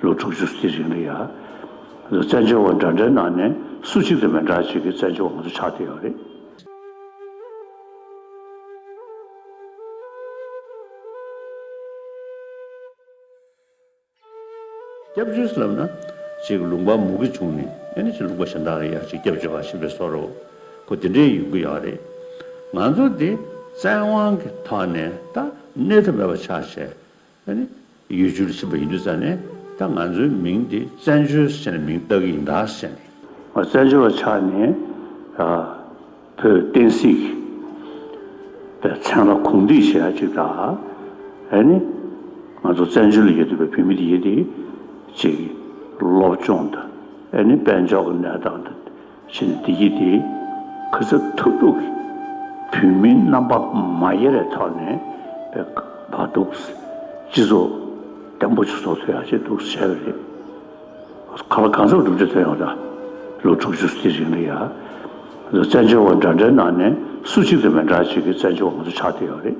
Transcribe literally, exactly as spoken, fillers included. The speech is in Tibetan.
ལོ་དྲུག་ཅུ་དེའི་རིང་ལ་ཡ། བཙན་བྱོལ་བ་འདྲ་འདྲའི་ནང་ནས་སུ་གཅིག་དང་མི་འདྲ་ཅིག་གི་བཙན་བྱོལ་བ་ང་ཚོ་ཆགས་བསྡད་ཡོད་རེད། སྐྱབས་བཅོལ་ཟེར་ལབ་ན། ཅིག་ལུང་པ་མུ་གེ་བྱུང་ནས་ཨ་ནི་ཅིག་ལུང་པ་གཞན་དག་ལ་ཡར་ཅིག་སྐྱབས་བཅོལ་བ་ཞིག་པའི་བཟོ་འདྲ་བོ་དེ་འདྲའི་ཡོང་གི་ཡོད་རེད། ང་ཚོ་འདི་བཙན་དབང་གི་ཐོག་ནས་ད་གནས་ཐབས་མེད་པ་ཆགས་བྱས། ཨ་ནི་ཡུལ་གྲུ་ལ་ཕྱིན་པ་ཡིན་དུས་ཙང་ནས་ད་ང་ཚོའི་མིང་འདི་བཙན་བྱོལ་ཟེར་ནས་མིང་བཏགས་ཀྱི་ཡིན་ད་ཟེར་ནས། ང་བཙན་བྱོལ་བ་ཆགས་ནས་ཨ། བོད་བསྟན་སྲིད་ཀྱི་མཚན་ལ་གུང་བསྡད་བྱེད་ཡ་ཅིག་དང་། ཨ་ནི་ང་ཚོ་བཙན་བྱོལ་ལ་ཡོད་བསྡད་པའི་བོད་མི་དེ་ཡིན་དེ་ཅིག་སློབ་སྦྱོང་དང་ཨ་ནི་དཔལ་འབྱོར་གྱི་གནས་སྟངས་དང་བྱས་ནས་བསྡད་ཀྱི་དེ་ག་ཚོད་ཐུབ་ཐུབ་ཀྱིས་བོད་མིའི་རྣམ་པ་མ་ཡལ་བའི་ཐོག་ནས་བར་འདུག་སྤྱི་ཚོགས་བརྟན་པོ་ཅིག་བཟོ་ཐུབ་ཡ་ཅིག་འདུག་བྱས་པ་རེད། གང་ལ་གང་འཚམ་གྲུབ་འབྲས་ཐོན་ཡོང་ད། ལོ་དྲུག་ཅུ་དེའི་རིང་ལ་ཡ། བཙན་བྱོལ་བ་འདྲ་འདྲའི་ནང་ནས་སུ་གཅིག་དང་མི་འདྲ་ཅིག་གི་བཙན་བྱོལ་བ་ང་ཚོ་ཆགས་བསྡད་ཡོད་རེད།